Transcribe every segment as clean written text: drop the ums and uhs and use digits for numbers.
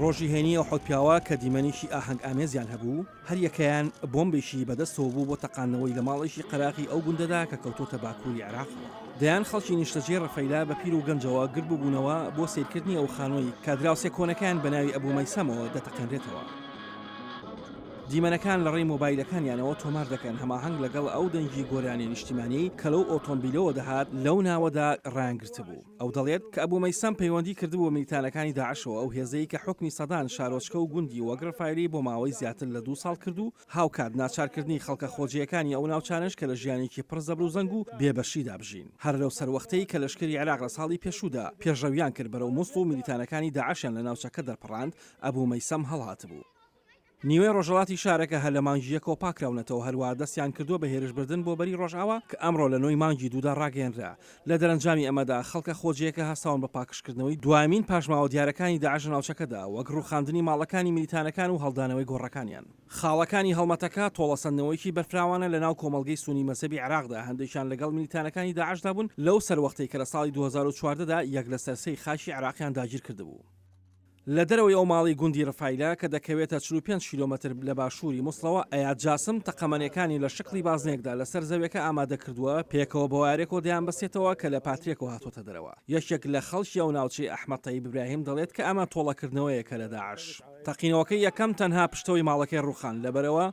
ڕۆژی هەینی ئەو حەوت پیاوە کە دیمەنێکی ئاهەنگئامێزیان هەبوو، هەریەکەیان بۆمبێکی بەدەستەوە بوو بۆ تەقاندنەوەی لە ماڵێکی قەراغی ئەو گوندەدا کە کەوتۆتە باکووری عێراقەوە. دەیان خەڵکی نیشتەجێی ڕەفەیلە بە پیر و گەنجەوە گردبووبوونەوە بۆ سەیرکردنی ئەو خانووەی کە دراوسێ کۆنەکەیان بە ناوی ئەبو مەیسەمەوە دەتەقێنرێتەوە. دیمەنەکان لە ڕێی مۆبایلەکانیانەوە تۆمار دەکەن، هەماهەنگ لەگەڵ ئەو دەنگی گۆرانیە نیشتیمانیەی کە لەو ئۆتۆمبیلەوە دەهات لەو ناوەدا ڕایانگرتبوو. ئەو دەڵێت کە ئەبو مەیسەم پەیوەندی کردبوو بە میلیتانەکانی داعشەوە، ئەو هێزەی کە حوکمی سەدان شارۆچکە و گوندی وەک ڕفایلی بۆ ماوەی زیاتر لە دوو ساڵ کرد و هاوکات ناچارکردنی خەڵکە خۆجێیەکانی ئەو ناوچانەش کە لە ژیانێکی پڕ زەبروزەنگ و بێبەشیدا بژین. هەر لەو سەروەختەی کە لەشکری عێراق لە ساڵی پێشوودا پێشڕەویان کرد بەرەو موسڵ و میلیتانەکانی داعشیان لە ناوچەکە دەرپەڕاند، ئەبو مەیسەم هەڵهاتبوو. نیوەی ڕۆژهەڵاتی شارەکە هەر لە مانگی یەکەوە پاکراونەتەوە، هەروەها دەستیان کردووە بە هێرشبردن بۆ بەری ڕۆژئاوا کە ئەمڕۆ لە نۆی مانگی دوودا ڕاگەیەنرا. لە دەرەنجامی ئەمەدا خەڵکە خۆجێیەکە هەستاون بە پاکژکردنەوەی دوایەمین پاشماوە دیارەکانی داعش لە ناوچەکەدا، وەک ڕووخاندنی ماڵەکانی میلیتانەکان و هەڵدانەوەی گۆڕەکانیان. خاڵەکانی هەڵمەتەکە تۆڵەسەندنەوەیەکی بەرفراوانە لەناو کۆمەڵگەی سونی مەزهەبی عێراقدا، هەندێکیان لەگەڵ میلیتانەکانی داعشدا بوون لەو سەروەختەی کە لە ساڵی 2014 دا یەک لەسەر سێی خاکی عێراقیان داگیرکردبوو. لە دەرەوەی ئەو ماڵەی گوندی رفایلە کە دەکەوێتە 45 کیلۆمەتر لە باشووری موسڵەوە، ئەیاد جاسم تەقەمەنیەکانی لە شکڵی بازنەیەکدا لەسەر زەویەکە ئامادە کردووە، پێکەوە بە وایەرێکەوە دەیانبەستێتەوە کە لە پاتریەکەوە هاتۆتە دەرەوە. یەکێک لە خەڵکی ئەو ناوچەی ئەحمەد تەیب ئیبراهیم دەڵێت کە ئەمە تۆڵەکردنەوەیەکە لە داعش. تەقینەوەکەی یەکەم تەنها پشتەوەی ماڵەکەی ڕووخاند، لەبەرئەوە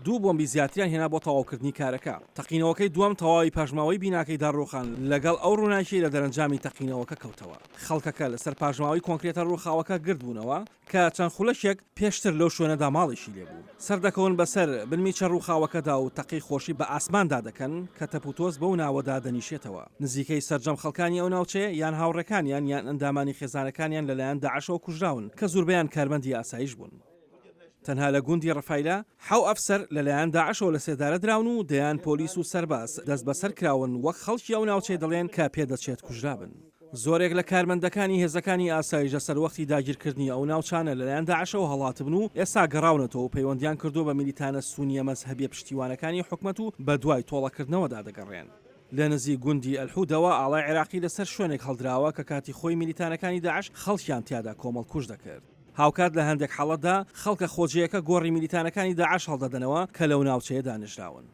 دوو بۆمبی زیاتریان هێنا بۆ تەواوکردنی کارەکە. تەقینەوەکەی دووەم تەواوی پاشماوەی بیناکەی داڕووخاند، لەگەڵ ئەو ڕووناکیەی لە دەرەنجامی تەقینەوەکە کەوتەوە. خەڵکەکە لەسەر پاشماوەی کۆنکرێتە ڕووخاوەکە گردبوونەوە کە چەند خولەکێک پێشتر لەو شوێنەدا ماڵێکی لێبوو. سەردەکەون بەسەر بنمیچە ڕووخاوەکەدا و تەقەی خۆشی بە ئاسماندا دەکەن کە تەپوتۆز بەو ناوەدا دەنیشێتەوە. نزیکەی سەرجەم خەڵکانی ئەو ناوچەیە یان هاوڕێکانیان یان ئەندامانی خێزانەکانیان لەلایەن داعشەوە کوژراون کە زوربەیان کارمەندی ئاسایش بوون. تەنها لە گوندی ڕفایلە حەو ئەفسەر لەلایەن داعشەوە لەسێدارە دراون و دەیان پۆلیس و سەرباز دەستبەسەر کراون وەک خەڵکی ئەو ناوچەیە دەڵێن کە پێدەچێت کوژرابن. زۆرێک لە کارمەندەکانی هێزەکانی ئاسایش لە سەروەختی داگیرکردنی ئەو ناوچانە لەلایەن داعشەوە هەڵاتبن و ئێستا گەڕاونەتەوە و پەیوەندیان کردووە بە میلیتانە سونییە مەزهەبیە پشتیوانەکانی حکومەت و بەدوای تۆڵەکردنەوەدا دەگەڕێن. لە نزیک گوندی ئەلحودەوە ئاڵای عێراقی لەسەر شوێنێک هەڵدراوە کە کاتی خۆی میلیتانەکانی داعش خەڵکیان تیادا کۆمەڵکوژ دەکرد. هاوکات لە هەندێک حاڵەتدا خەڵکە خۆجێیەکە گۆڕی میلیتانەکانی داعش هەڵدەدەنەوە کە لەو ناوچەیەدا نژراون.